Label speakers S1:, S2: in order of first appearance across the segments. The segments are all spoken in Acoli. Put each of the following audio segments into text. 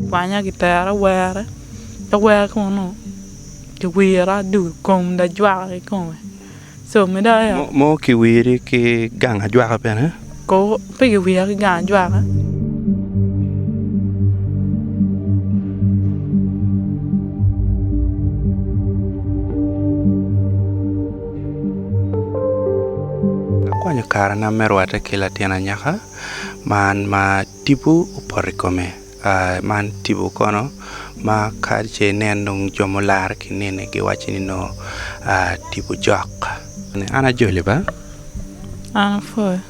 S1: Kikwanya kitera were, ka were kunu kiwira dul kom lajwaka kikome. Co me dok aye.
S2: Mo kiwiri ki gang ajwaka bene?
S1: Ko, pe kiwira ki gang ajwaka.
S2: Akwanyo karena me rwatte ki latin anyaka man ma tipo opoto i kome. Man tipo kono ma ka ce inen dong jo mularre ki nini giwaco ni nongo tipo jok. An ajoli ba?
S1: An apwoyo.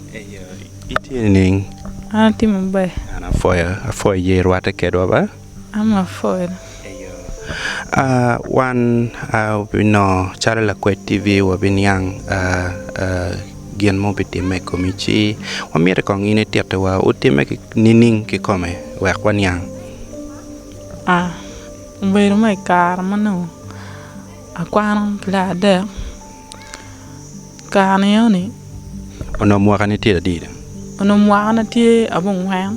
S2: Itye nining?
S1: An atye maber.
S2: An apwoyo, apwoyo ye irwatte kedwa ba?
S1: An bene apwoyo.
S2: Wan obinongo calo lakwed TV wabiniang gin ma obitimme i komi ci wamito kong in itittiwa otimme nining kikome wek waniang.
S1: Obedo ma i kare ma nongo akwano kilaci adek kare ni eno-ni
S2: Onongo mwakani tye adi?
S1: Onongo mwakana tye abongwen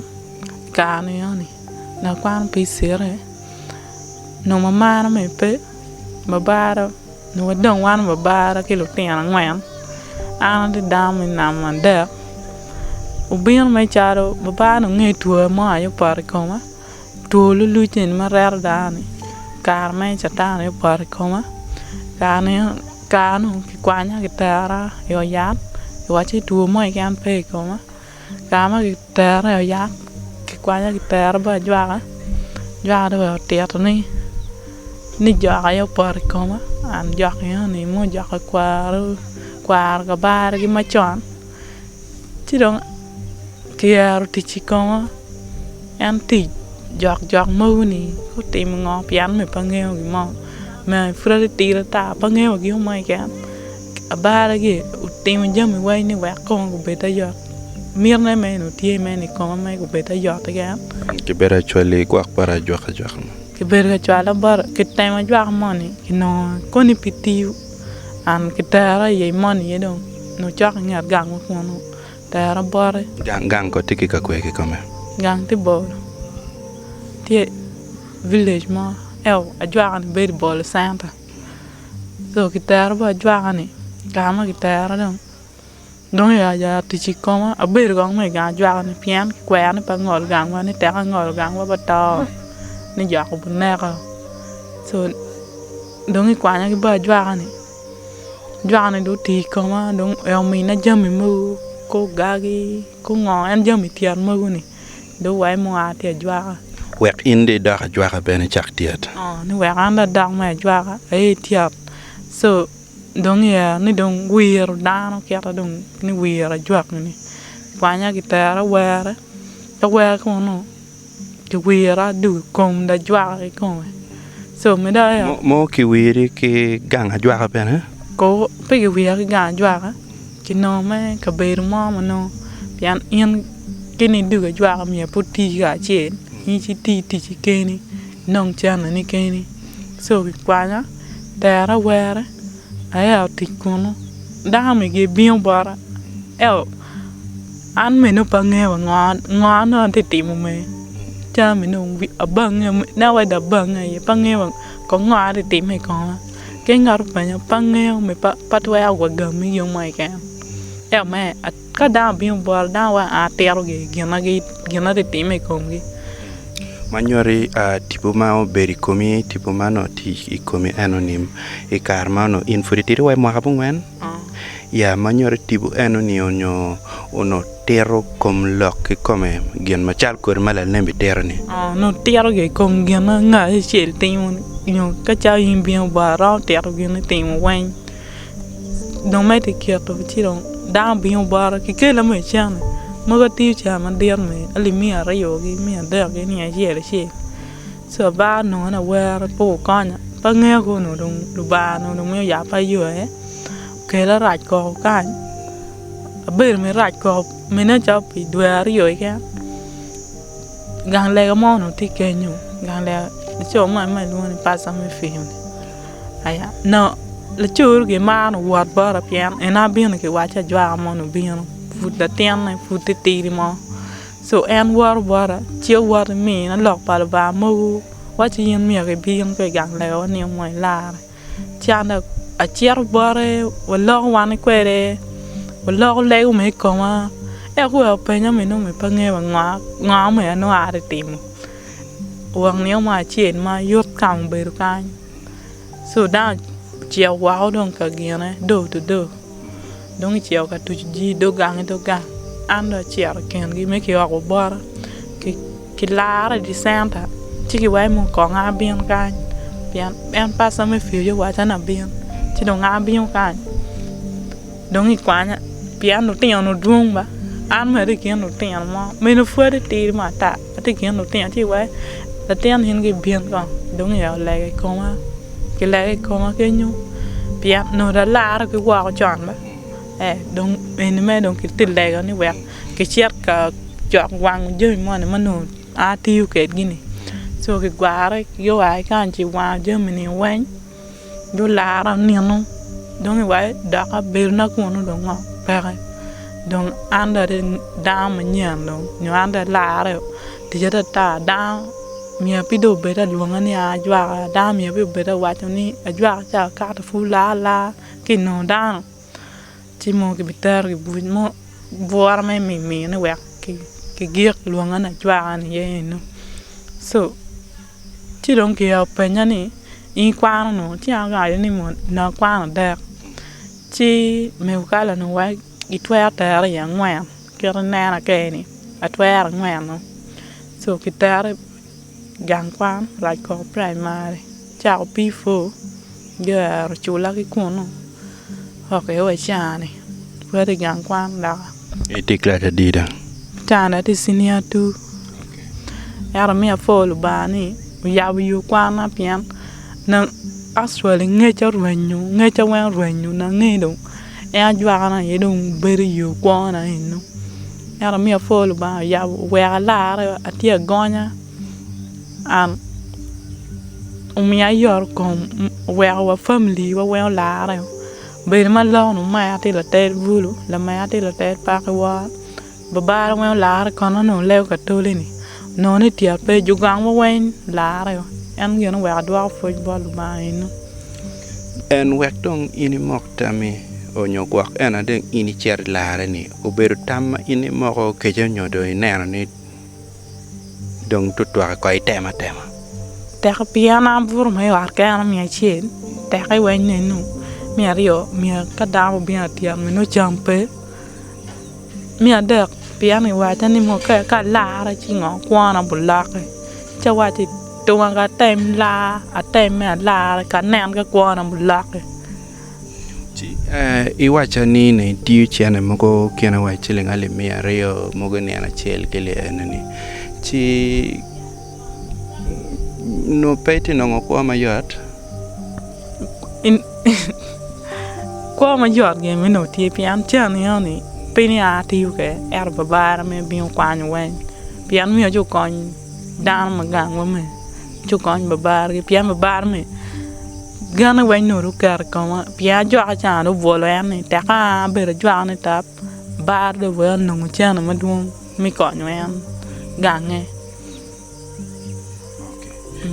S1: kare ni eno-ni. Lakwano pi cite nongo mamara mere pe babara nongo wadong wan babara ki lutino angwen an atye dano me namba adek obino mere calo babara onongo nge two mo aye opoto i koma two luluc eni ma reto dano-ni kare me catan aye opoto i koma kare nu kikwanya kitera i ot yat kiwacci two mo keken pe i koma. Kare ma kitere i ot yat kikwanya kitere bot ajwaka, ajwaka dong oweko otito ni jok aye opoto i koma and jok enoni nongo jok kwaro kabargi macon ci dong kiyero tic i koma en tic jok jok mogo ni gutimo ngo pien me pe angeyo gin mo me pud atitidi ata pe angeyo gin mo keken. Abaragi otimo jami weng ni wek kong gubed ayot mitine meno tye mere i koma me gubed ayot keken.
S2: Kibedo ka cwali gwok bot ajwaka ajwaka mo.
S1: Kibedo ka cwala bot kitemo ajwaka moni kinongo koni pe tiyo and kitera iye moni aye dong onongo cok ki nget gang ma kunu tera bote.
S2: Gang ko tye ki ka kwe kikome?
S1: Gang tye bor tye village mo ento ajwaka ni bedo i bolo center. Co kitero bot ajwaka-ni kare ma kitero dong dong ya tic i koma abedo kong ma i gang ajwaka-ni pien kikwero ni pe angol gangwa ni tek angolo gangwa pe ato ni jok obineka co dong ikwanya ki bot ajwaka-ni, ajwaka-ni dong oti i koma dong omina jami mogo kor gagi kor ngo en jami tyet mogo-ni. Dong wa mua tye ajwaka.
S2: Wek in dong idok ajwaka bene icak tyet.
S1: Ni wek an dong adok me ajwaka aye ityet. Co dong iye ni dong wiro dano kita dong ni wiro ajwaki-ni. Kwanya kitera were, ka were kunu kiwira dul kom lajwaka kikome. Co me dong aye.
S2: Mo kiwiri ki gang ajwaka bene?
S1: Ko pe kiwira ki gang ajwaka, kinongo me kabedo mo ma nongo pien in. Ki ni dul ajwaka myero pe oti kacel in ci iti ticci keni inong centeni keni co kikwanya tera were aye tic kunu dano mege bino bota ento an bene nongo pe angeyo wa ngo ma nongo atye ka timo me calo bene nongo abange nen wai dong abange aye pe angeyo kong ngo atye ka timo i koma ki ngat openya pe angeyo pe atwero wa gami gin mo keken ento me. Ka dano obino bota, dano weko an atito gin ma tye ka timme i komgi.
S2: Ma nyutti tipo ma obedo i komi, tipo ma onongo tye i komi enoni i kare ma onongo in pud itidi wa i mwaka abongwen, ya ma nyutti tipo enoni onyo onongo tito kom lok kikome gin macal kwede ma lanembi tito-ni.
S1: Onongo tito i kom gin ma ngat acel timo nyo ka calo in ibino bota aromo tito gin ma itimo weng. Dong medde ki keto ci dong dano bino bota ki kela me cene mogo atiyo cene madit me alip miya aryo ki miya adek ki miya acel acel ci aba onongo ni awero pe gukonya pe angeyo ka onongo dong Lubanga onongo dong miyo yabba yo aye okela rac koko kany abedo me rac koko mene calo pi dwe aryo keken gang lega mo onongo tye kenyo gang lega laco mo ma kilwongo ni paco me Fioni. Laco gimaro wot bota pien en abino kiwacca ajwaka moni obino pud latinne pud titidi mo. Co en woto bota ci owoto imina lok pa Lubanga mogo wacci in myero ibin ka i gang legawa nino mo ilarre. Ci an dong acito bote waloko wan kwede waloko lego me i koma ento guweko penya me nongo pe angeyo wa ngo ma nongo aa tye timo wek nino mo acel ma yot ka obedo kany co dano ocito woko dong ka gine door to door dong icito ka tuco jami dog gang ki dog gang an dong acito i kingi me kioko bota kilare i dye centa ci kiwaco ni kong abin kany pien en pasta me pwod owacca ni abin ci dong abino kany dong ikwanya pien lutino dwong ba an bene atye i kin lutino mo mene pwod atidi mo ata atye i kin lutino ci iwaci latin in kong ibin kong dong iyabo lega i koma kilego i koma kenyo pien onongo dong alaro ki woko con ba dong eni mere dong kitye ka lego ni wek kicit ka cok wango jami moni ma onongo atiyo kwedgi-ni co kigware gua ki kany ci wango jami-ni weng gulara nino dong iwaci dok abedona kunu dong ngo peke dong an dong atye dano manyen dong nyo an dong alareo tic atata dano myero pe dong obed alwonga ni an ajwaka dano myero pe obed awaco ni ajwaka ca akato pud olar alara ki inongo dano ci mogo kibitero i buc mo bwura ma imiyo ni wek kigik lwonga ni ajwaka ni eno co ci dong kiyabo penya ni in ikwano ngo ci an awaco ni nongo akwano adek ci mego kala onongo wai itwero tere i angwen kit inena keni atwero angwen-nu co kitere i gang kwan Rackok primary cako P4 guyero cula ki kunu oke wa icaa-ni pud atye i gang kwan dok.
S2: Itye i kilaci adi dong?
S1: Icaa-ni atye i cinia two ento miyo apwo Lubanga ni oyabo yo kwanna pien actually ngecca orwenyo ngecca weng orwenyo nongo dong en ajwakana aye dong bedo yo kwona eno ento miyo apwo Lubanga oyabo oweko alarre atye agonya an omiya yot kom oweko wa famili wa weng olarre obedo ma aloko ni omera tye lated bulu lamera tye lated paki woro Babara weng olare kono onongo lego katoli-ni onongo ni tyet pe jo gangwa weng olare en gin oweko adwoko pwoc bot Lubanga eno.
S2: En wek dong in imok tammi onyo gwok en dong in icit ilare ni obedo tam ma in imoko kece onyo dong ineno ni dong tutwake kong item atema?
S1: Teke pien an abuto ma i ot kena me acel teke weng nenu me aryo myero ka dano obino atyena nongo cam pe. Me adek pien iwacca ni ka alarre ci ngo kwona bulokke ci awacci tunga ka atem lar atem me alarre ka anen ka kwona bulokke.
S2: Ci iwacca ni ne itiyo cene mogo kine wa ciling alip miya aryo mogo nino acel ki li eni ci nongo pe itye nongo kwo mayot?
S1: Kwo mayot gin me nongo tye pien cen enoni pe ni an atiyo kwede ento babara mere bino kwanyo weng pien myero ci okony dano ma gangwa me ci okony babargi pien babara me genne weng nongo dong oketo i koma pien ajwaka ca dong obwolo en ni teka an abedo ajwaka ni tap bar dong wek anongo cene madwong me konyo en gange.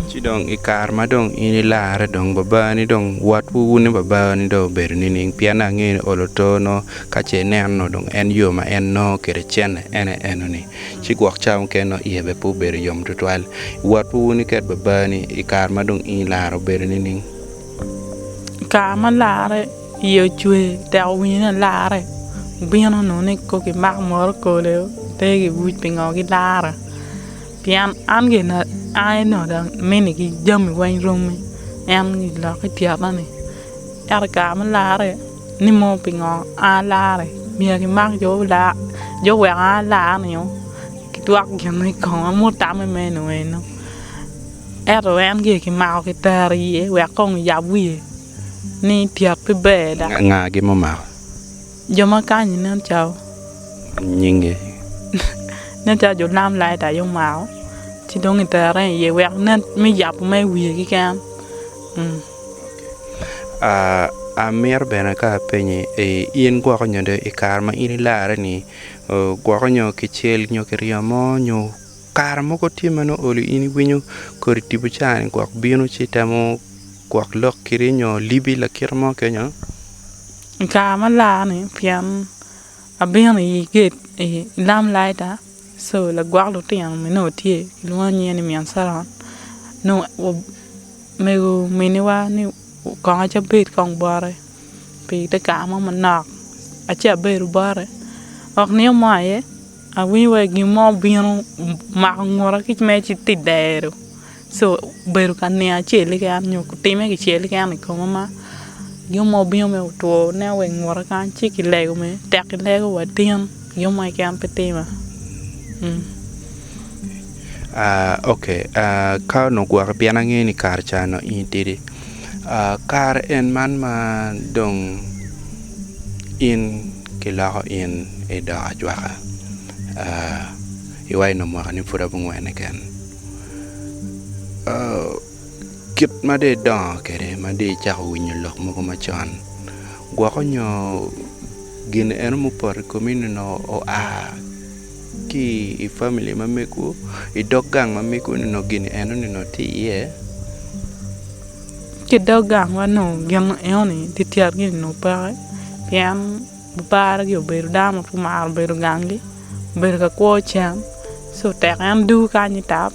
S2: Ci dong i kare ma dong in ilarre dong babani dong watwu wun ki babani dong obedo nining? Pien angeyo ni olo to nongo ka ce ineno dong en yo ma en nongo kwede cente en aye enoni ci gwok cawa mukene nongo iye bene pe obedo yom tutwal. Watwu wun ki babani i kare ma dong in ilaro obedo nining?
S1: I kare ma alarre iye ocwer tek owinyo ni alarre obino onongo ni kong kimak motokol-li oter kibuc pingo gilara. Pien an gin an aye nongo dong aminigi jami weng rommi en lok ki tyena-ni ento i kare me larre ni mo pingo an alare myero kimak jo oweko an alar-ni kitwak gin i koma mutamme meno eno ento en gire kimako kitero iye wek kong oyab wiye ni tyet pe ber dok.
S2: Ngagi ma omako?
S1: Jo ma kany-nyi nen calo
S2: Nyingi.
S1: Nen calo jo lam light aye omako ci dong itere iye wek nen me yabo mere wiye keken.
S2: Amito bene ka apenyi in gwoko nyo dong i kare ma in ilarre-ni. Gwoko nyo kicel nyo kiryo mo nyo kare mogo tye ma nongo olo in iwinyo kodi tipo ca-ni gwok bino ci temo gwok lok kedi nyo libi lakite mo kenyo.
S1: I kare ma laa-ni pien abino i gate i lam laita co lagwok lutino bene onongo tye kilwongo nyinge ni min Caron nongo mego ominiwa ni kong abed kong bote pi te kare mo manok ci abedo bote ok nino mo aye awinyo wai gin mo obino omako nguta ki mere ci tye dero co obedo ka nino acel keken nyo otime kicel keken i koma ma gin mo obino mere otwo neno wa i nguta kany ci kilego mere tek kilego wa tin gin mo keken pe tima.
S2: Ok ka onongo gwoki pien angeyo ni kare ca onongo in itidi kare en man ma dong in kiloko in idoko ajwaka iwaco ni mwaka ni pud abongwen keken kit ma dong idongo kwede ma dong icako winyo lok mogo macon gwoko nyo gin eno mupoto i komi-ni onongo oa ki i famili ma megwu i dog gang ma megwu-ni onongo gin eno-ni onongo tye iye.
S1: Ki i dog gangwa nongo gin eno-ni tyet-tyet-gi onongo peke pien Lupargi obedo dano ma pe omaro bedo ganggi obedo ka kwo cen ci tek en dugo kany i tap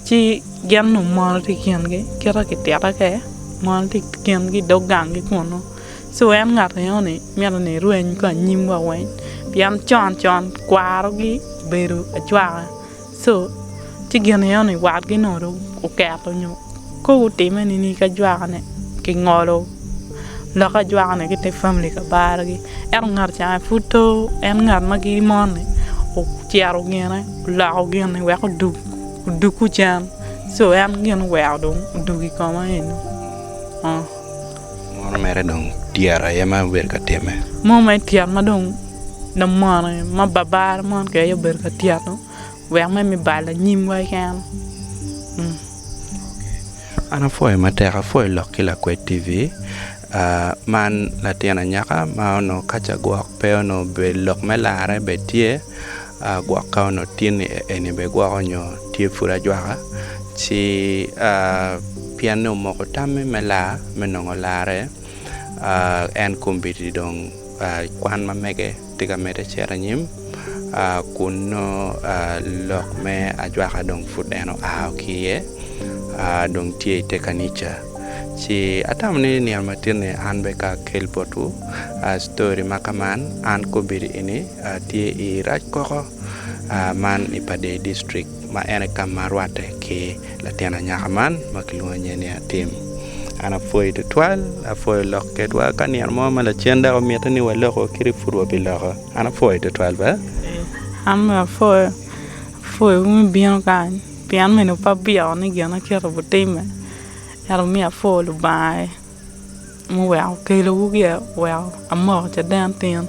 S1: ci gin onongo mono tye i kingi kite kitita kwede mono tye i kingi i dog ganggi kunu ci en ngat enoni mito ni erweny ki anyim wa weng pien con con kwarogi obedo acwaka. Co ci gin enoni watgi nongo dong oketo nyo ka gutime nini ki ajwakane kingolo lok ajwakane ki ite famili ka bargi ento ngat ca pud to en ngat ma gimoni ocito gine oloko gine wek odug cen co en gin oweko dong odugo i kome eni.
S2: Mono mere dong tyet aye ma obedo ka timme.
S1: Mo ma ityet ma dong lamone ma babare mon kede aye obedo ka tyeto wek me mi bal anyimwa keken.
S2: An apwoyo matek apwoyo lok ki lakwed TV man latin anyaka ma onongo kaca gwok pe onongo bedo lok me larre bene tye gwok ka onongo tin-ni eni bene gwoko nyo tye pud ajwaka ci pien ni omoko tamme me lar me nongo larre en kombeddi dong kwan ma mege tye ka medde cito anyim kun nongo lok me ajwaka dong pud en oa ki iye dong tye ite kanica ci atamo ni nino matin-ni an bene ka akel botwu story ma ka man an kombeddi eni tye i rac koko man i Pader district ma en aye ka ma arwatte ki latin anyaka man ma kilwongo nyinge ni Atim. An apwoyi tutwal, apwoyo lok kedwa ka nino mo ma lacen dok omiti ni waloko kadi pud wabiloko. An apwoyi tutwal ba.
S1: An bene apwoyo, apwoyowu me bino kany pien meno pe abyeko ni gin aketo butimme ento miyo apwo Lubanga. Muweko okelowu gire oweko amoko caden tin.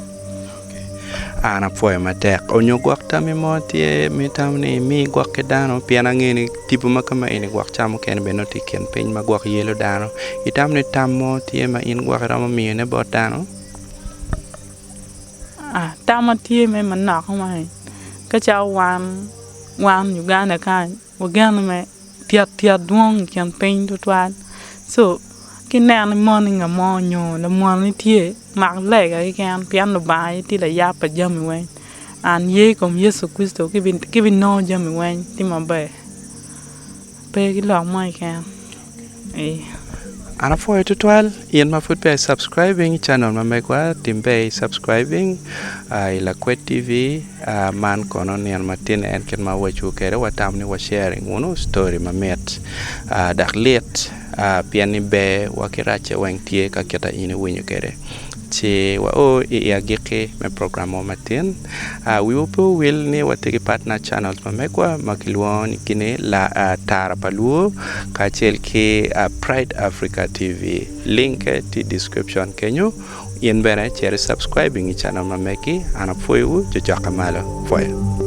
S2: An apwoyo matek onyo gwok tammi mo tye ma itamo ni imi gwok ki dano pien angeyo ni tipo ma kama eni gwok ca mukene bene nongo tye i kin piny ma gwok yelo dano itamo ni tam mo tye ma in gwok iromo miyone bot dano?
S1: Tamma tye me manok kuman ka calo wan wan Uganda kany Wageno me tyet tyet dwong i kin piny tutwal co ki neno ni moni nga mo nyo lamwononi tye mak lega keken pien Lubanga aye tye layab pa jami weng and ye i kom Yecu Kricito ki binongo jami weng tye maber pe ki lok mo keken.
S2: An apwoyo tutwal in ma pud peya i subscribing channel ma megwa tim ber i subscribing i Lakwed TV man kono nino matin en kit ma awaco kwede watamo ni wa sharing wunu story mamit dok lit pien ni ber wa ki racce weng tye ka kita in iwinyo kwede. Ci wao i agikki me program mo matin. Wiwa pe owil ni watye ki partner channels ma megwa ma kilwongo ni Tara pa Luo kacel ki Pride Africa TV. Linke tye i description kenyo. In bene cit i subscribing i channel ma megi. An apwoyowu jo cokke malo. Apwoyo.